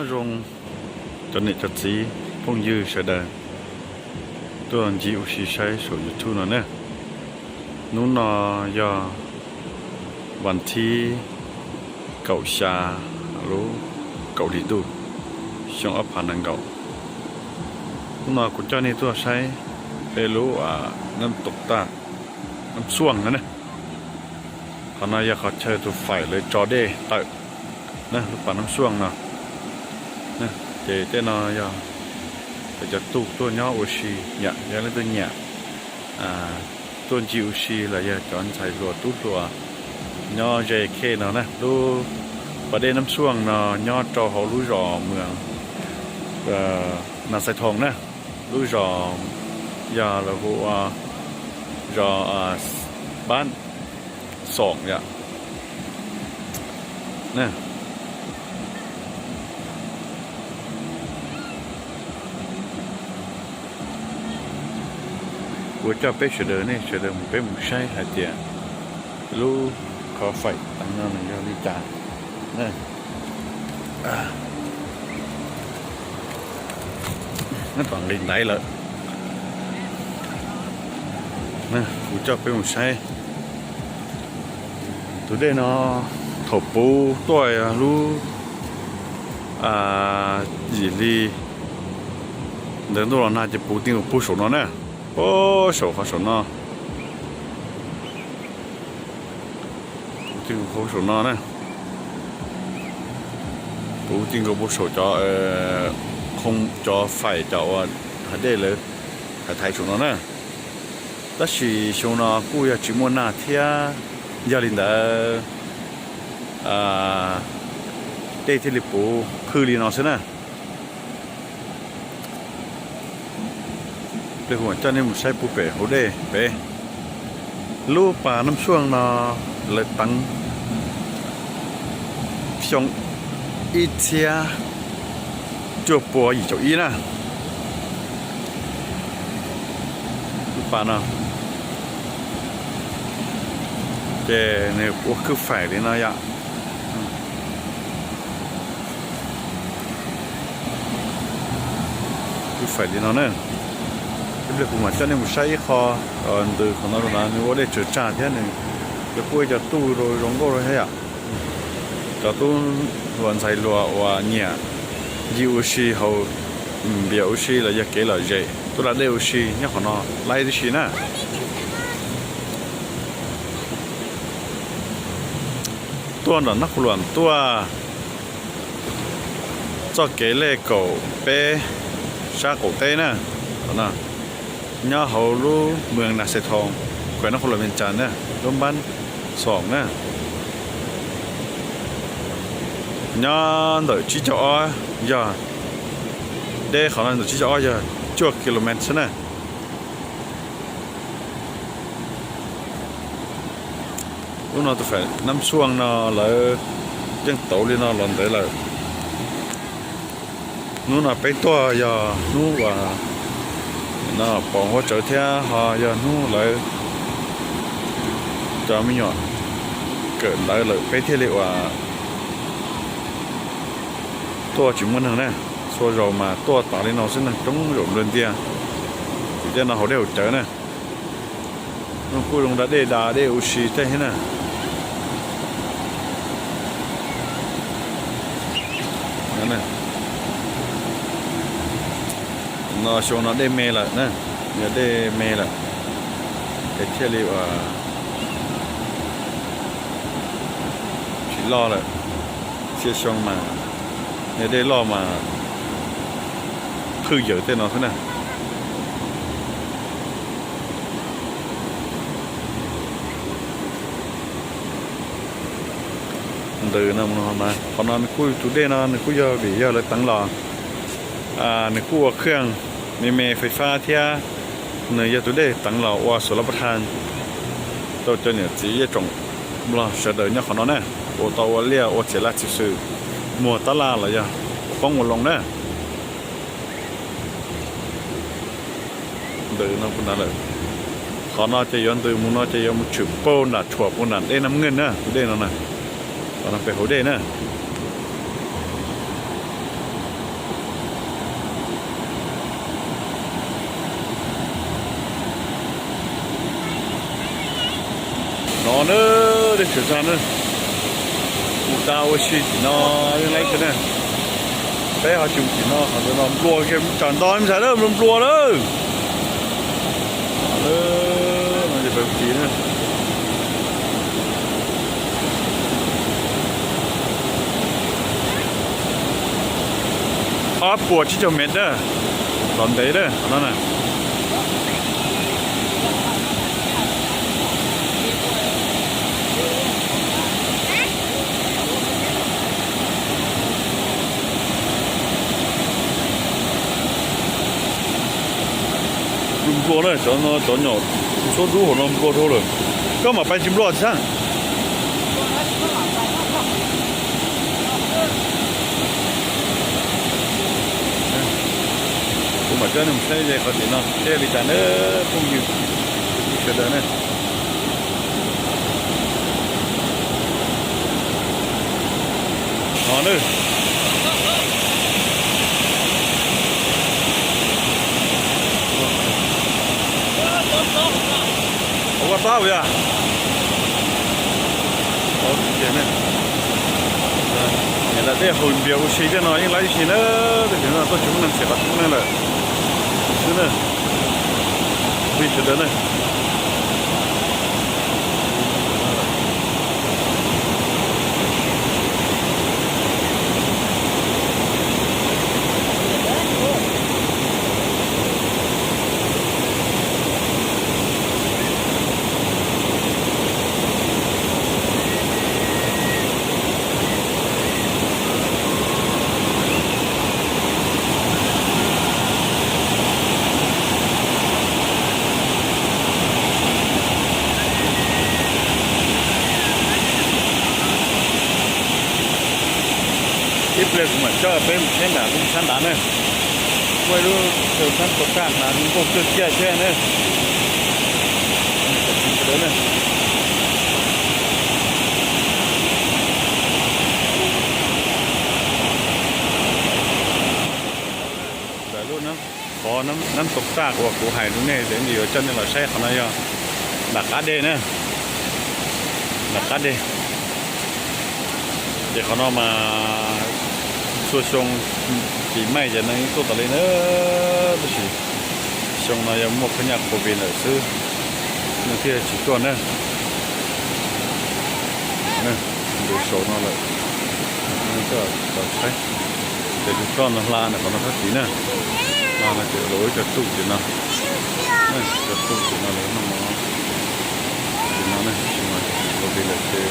Nyob zoo cov niam cov txiv phooj ywg sawv daws tuaj ncig ua si saib saum YouTube no na. Hnub no yog vas thib kaum xya lub kaum hli ntuj xyoo ob phav nees nkaum. Hnub no kuv coj nej tuaj saib peb lub Nab Toom Taj, Nab Xuaj no ne. Qhov no yog qhov chaw tus faim lawv tso dej tawm na, lub pas Nab Xuaj no. Ces tej no yog cov tug tuaj nyob ua si, yog leej twg nyiam tuaj ncig ua si los yog cov ntxhais hluas tub hluas nyob ze khej no na. Lub pas dej Nab Xuaj no nyob rau hauv lub zos Mws Nas Xais Thoos na, lub zos yog lawv hu ua zos Pab Xoom yom. Kuv coj peb sawv daws, nej sawv daws mus, peb mus saib hais tias lub qhov faim teev no nws yog li cas na. Nqis ntaiv lawm. Kuv coj peb mus saib tus dej no. Thaum puv tuaj lub yim hli ntawd ntuj los nag ces puv ti nkaus puag saum no na, puag saum qhov saum no. Puv ti nkaus puag saum no na. Puv ti nkaus puag saum cov, cov faim cov uas hav dej lawv thaiv thaiv saum no na. Tab sis xyoo no kuj yog tsis muaj nag thiab, yog li ntawd dej thiaj li puv phwj li no xwb na. Pliag kuv mam coj nej mus saib puag pem hauv dej pem. Lub pas Nab Xuaj no lawv teev xyoo ib txhiab cuaj pua yim caum ib na. Lub pas no ces nws ua kwj faim li no yom. Kwj faim li no na. Ib pliag kuv mam coj nej mus saib ib qho ntws qhov no rau na, nws ua dej tsawg tsag thiab nws, lawv kuj ua cov tuj zoo nkauj thiab yom. Cov tub hluas ntxhais hluas uas nyiam ncig ua si haus npias ua si los yog kev lom zem tuaj da dej ua si nyob qhov no laib tib si na. Tuaj nram Nab Qhua Luam tuaj txoj kev lej kaum peb sab qaum teb na, nyob hauv lub Mws Nas Xais Thoos, khuem Nab Qhua Luam Vias Cas na, lub Npab Xoom na. Nyob ntawm tsib caug ob yog, deb qhov no ntawm tsib caug ob yog cuaj kilomev xwb na. Lub no tus faim Nab Xuaj no lawv yeej tauv li no los ntev lawm. Hnub no peb tuaj yog hnub uas pom huab tsawv thiab ho yog hnub lawv cov me nyuam kawm ntawv lawm peb thiaj li uas tuaj tsis muaj neeg na. Txhua zaus mas tuaj tas li no xwb neeg coob zaum nplua ntiag. Tim tej no haus dej haus cawv na. Kuj zoo da dej da dej ua si tej thiab na. No xyoo no dej me lawm na, yog dej me lawm es thiaj li uas tsis loj lawm. Txhia xyoo mas yog dej loj mas phwj yawm tej no xwb na. Ntws no, qhov no nws kuj, tus dej no nws kuj yog vim yog lawv teev los, nws kuj ua khaj me me fais fab thiab. Nws yog tus dej teev los ua xuv lab pab thaj rau cov niam txiv zej tsoom Nplog sawv daws nyob qhov no na, ua tau ua liaj ua txiv laj txiv xwm, muag tab laj los yog poob ua loo na. Ntws no puag nrad lawm. Qhov no ces yuav ntws mus no ces yuav mus tshwm puag nram tshuam puag nram dej Nab Nkeej na, tus dej no na. Qhov no pem hauv dej na. Teb chaws tag na, kuv tab ua si tim no yeej laib kawg na. Peb ho tsis tim no, qhov ntawd no nplua kiag tsam nto ntxhais lawm, nplua nplua lawm. No ces peb tiv na. Ob puas tsib caug mev na, tov ntev na qhov no na. Nplua nplua na, cov no cov nyom kuv txhua dub hauv no nplua dhau lawm. Koj mam pais tsis nplua txhab. Kuv mam coj nej mus saib ze qhov tim no thiab li cas na phooj ywg sawv daws na. No na. Ua tob yog. Niam tais dej haus npias ua si thiab no yeej laib ua si na, tab sis no tuaj tsis muaj neeg, tsis qhov tsis muaj neeg lawm xwb na. Phooj ywg sawv daws na. Ib pliag kuv mam coj peb mus saib nram lub tshab nrad na. Muaj ib lub tshab tau tag hnav zoo nkauj kawg kiag thiab na. Ntawm lub qhov nab toom taj uas kuv hais rau nej tias yuav coj nej los saib qhov no yog nram qab deg na, nram qab deg. Ces qhov no mas txhua xyoo pis maij ces neeg yeej tuaj tas li na, tab sis xyoo no yog muaj phab nyaj covid lawm xwb, neeg thiaj tsis tuaj na. Ntu saum no lawm, coj los saib. Ces tus toj no hla ntawm qhov no thab tid na, hla no ces hluas ib co txuj tim no, co txuj tim no lawv noj mov tim no ne, tsis mas covid lawm ces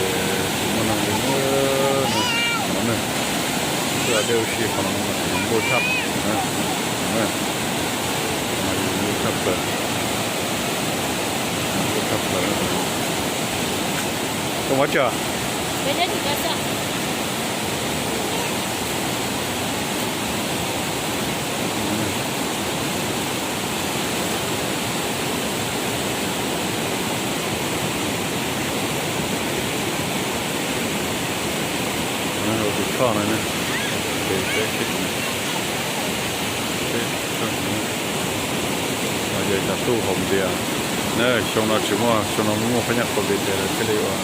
tsis muaj neeg li na. Qhov no ne, txuj dej ua si qhov no mas npau tshaj, mas yus npau tshaj plaws, npau tshaj plaws. Koj muab tso. Tus toj no, no yog cov txuj haus npias na, xyoo no tsis muaj, xyoo no muaj phab nyaj covid ces lawv thiaj li ua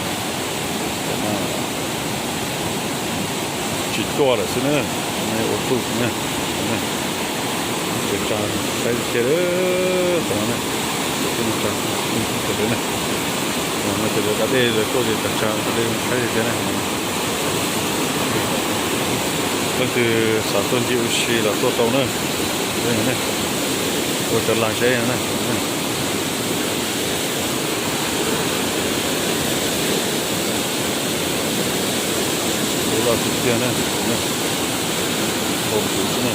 tsis tuaj lawm xwb na, ua txuj na. Ces tsa saib tiag, qhov no ne, ces tsa, qhov no ces lawv da dej lawv tuaj ces tsa tsa saib tiag na. Leej twg xav tuaj ncig ua si los tuaj tau na, ua cov lag zeb na. Lub loj tiag tiag na, hau tus xwb na.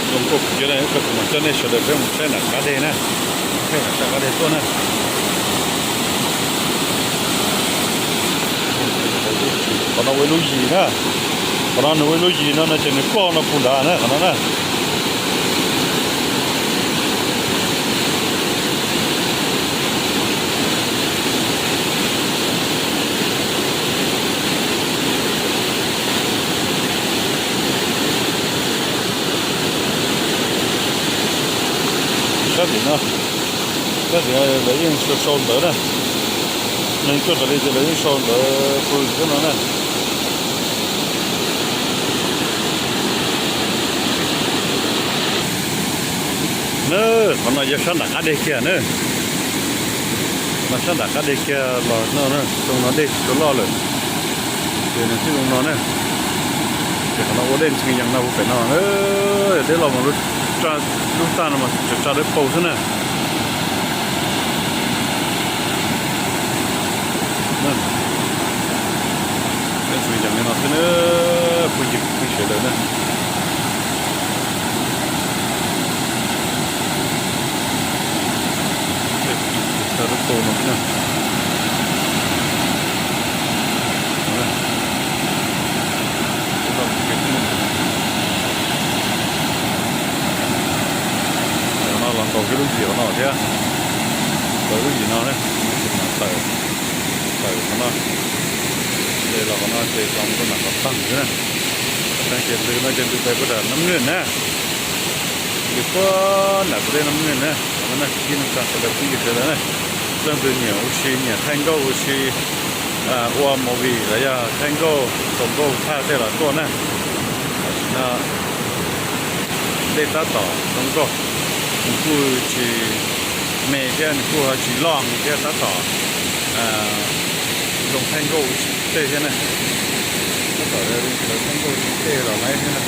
Zoo nkauj kawg thiab na, kuv mam coj nej sawv daws peb mus saib nram qab deg na, saib nram qab deg tuaj na. Qhov no ua ib lub yim na, qhov no nws ua ib lub yim no no ces nws ploj no puv nrad na qhov no na. Sab tim no, sab tim no lawv yeej sau sau ntawv na, neeg tuaj tas li ces lawv yeej sau ntawv pw xwb no na. Na, qhov no yog sab nram qab deg kiag na. No sab nram qab deg kiag los no, xyoo no dej tsis tshua loj lawm, ces nws thiaj zoo no na. Ces qhov no ua dej ntxhee yees no hu pem no, yog dej loj mas lub tag no mas tsa tsa dawb paug xwb na. Dej ntxhee yees li no xwb na, phooj ywg kwv tij sawv daws na. Tsa dawb paug no xwb na. Qhov no los nkaus kiag lub yim qhov no thiab, nkaus lub yim no na, tawm, tawm qhov no, ces los qhov no ces los rau nram qhov tag xwb na. Qhov tag ces ntws no ces ntws pais puag nram Nab Nwj na. Ntws puag nram tus dej Nab Nwj na. Qhov no na kwv tij neej tsa sawv daws phooj ywg sawv daws na, leej twg nyiam ua si, nyiam thaij nkauj ua si, ua movie los yog thaij nkauj, thaij nkauj thaj tej los tuaj na. Tam sim no dej tab tom zoo nkauj, nws kuj tsis me thiab nws kuj ho tsis loj thiab, tab tom zoo thaij nkauj ua si tej thiab na. Tab tom sawv thaij nkauj ua si tej los laiv thiab na.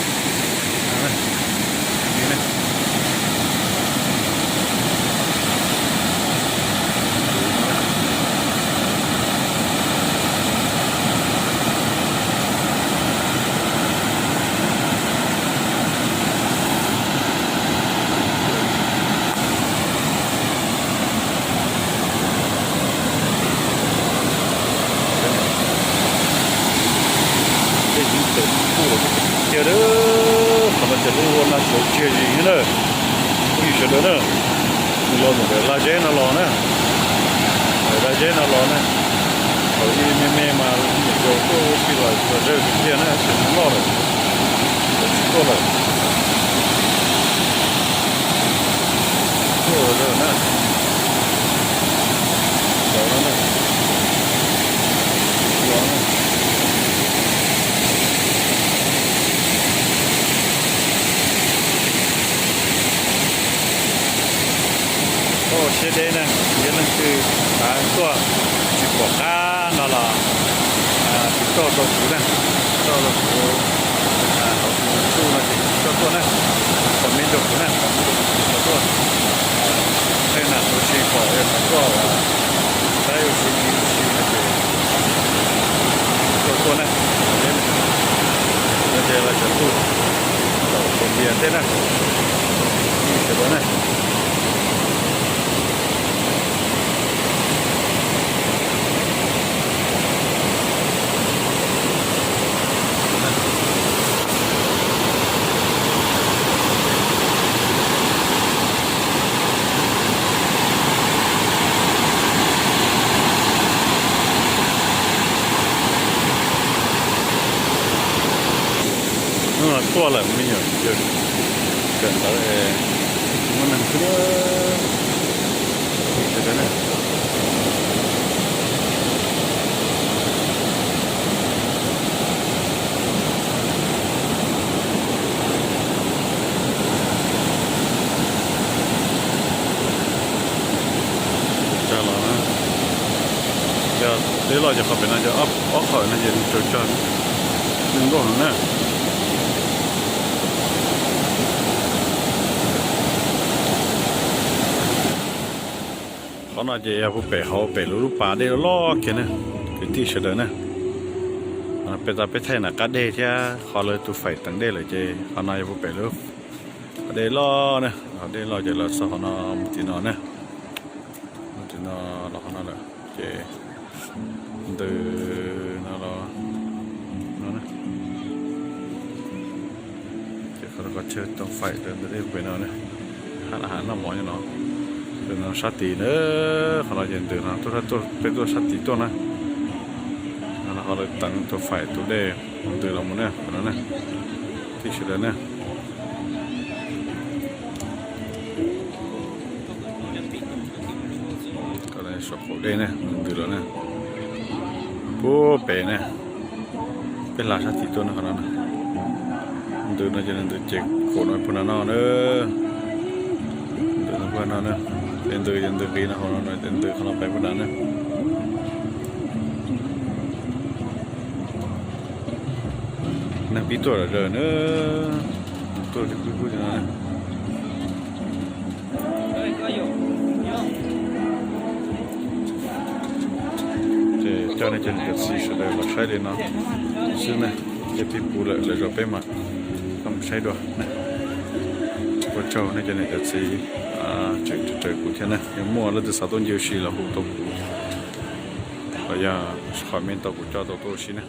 Tej yeeb tawm kuj los kuj tiag tiag, qhov no ces lub ua nag tshauv tshiab zis thiab na, phooj ywg sawv daws na. Nws los ntawm laj zeb no los na, laj zeb no los na. Thaum ub me me mas me nyuam yaus tuaj ua si los los zawg tiag tiag na, tab sis nws loj lawm, tsis tuaj lawm. Tuaj los zawg na. Ntawd no na. Koj ua siab deb na, yog leej twg xav tuaj tsis pom qab no los tiv toj rau kuv na, tiv toj rau kuv hauv YouTube no ces tiv toj tuaj na, comment rau kuv na, comment rau kuv, kuv xav tuaj thaij nam ua si pom, yog xav tuaj saib ua si ua si no ces tiv toj tuaj na. No ces los cov ntuj thaum kaus npias tej na, phooj ywg sawv daws na. Hnub no tuaj lawm me nyuam yaus, kawm ntawv, muaj neeg xwb, phooj ywg sawv daws na. Tsag los na, yog dej loj ces qhov pem no ces ob qhov no ces nws tsaws tsag zoo nkauj heev na. Qhov no ces yog puag pem hauv pem lub lub pas dej loj loj kiag na, kwv tij sawv daws na. Peb tau peb thaij nram qab deg thiab qhov lawv tus faim teev dej lawm ces qhov no yog puag pem lub Dej loj na, dej loj ces los txog qhov no, mus tim no na, mus tim no, los qhov no lawm ces ntws no los no na. Ces qhov no qhov chaw tau faim rau ntawm dej pem no na, hab laj hav noj mov nyob no. Pem no sab tid na, qhov no ces ntws no tuaj, peb tuaj sab tid tuaj na. Qhov no qhov lawv teev tau faim tus dej ntws los mus na, qhov no na, tib si lawm na. Saum qaum dej na, ntws los na, puag pem na, peb hla sab tid tuaj na qhov no na. Ntws no ces nws ntws ces kaum no puag nram no na, ntws no puag no na, ces ntws ces ntws nqis no hauv no ces ntws qhov no pem puag nram na. Neeg pib tuaj lawm na, tuaj pib pub li no na. Ces coj nej cov niam cov txiv sawv daws los saib li no xwb na, ces pib pub lawm lawv zov peb mas koj mus saib dua na. Ua tsaug nej cov niam cov txiv tseem raws kuv thiab na, yog muaj leej twg xav tuaj ncig ua si los hu tau kuv, los yog comment tau kuv coj tau tuaj ua si na.